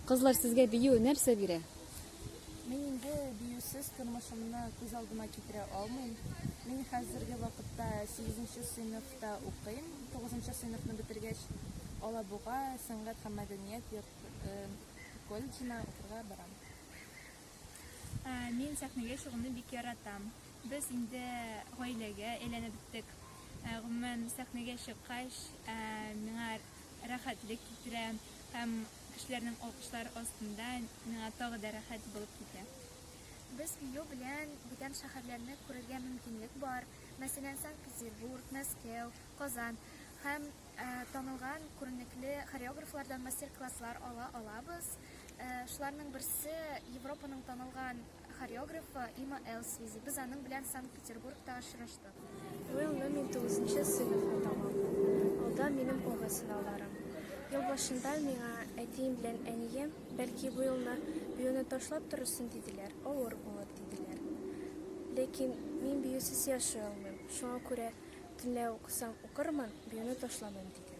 Кызлар, сезгә бию нәрсә бирә? Мин инде биюсез тормышымны күз алдыма китерә алмыйм. Мин хәзерге вакытта сигезенче сыйныфта укыйм. Тугызынчы сыйныфны бетергәч, Алабуга сәнгать һәм мәдәният йорт колледжына укырга барам. Мин сәхнәгә чыгуны бик яратам. Без инде гаиләгә әйләнеп беттек. Гомумән, сәхнәгә чыккач, миңа рәхәтлек китерә һәм кешеләрнең алкышлары астында миңа тагы да рәхәт булып китә. Без бию белән бүтән шәһәрләрне күрергә мөмкинлек бар, мәсәлән, Санкт-Петербург, Мәскәү, Казан һәм танылган күренекле хореографлардан мастер-класслар ала алабыз. Шуларның берсе Европаның танылган хореографы Има Элсвизи. Без аның белән Санкт-Петербургта очраштык. Бу елны мин тугызынчы сыйныфны тәмамлыйм. Алда минем ОГЭ сынаулары. Ел башында миңа әтием белән әнием, бәлки бу елны биюне ташлап торырсың, диделәр, авыр булыр, диделәр. Ләкин мин биюсез яши алмыйм, шуңа күрә төнлә укысам укырмын, биюне ташламыйм, дидем.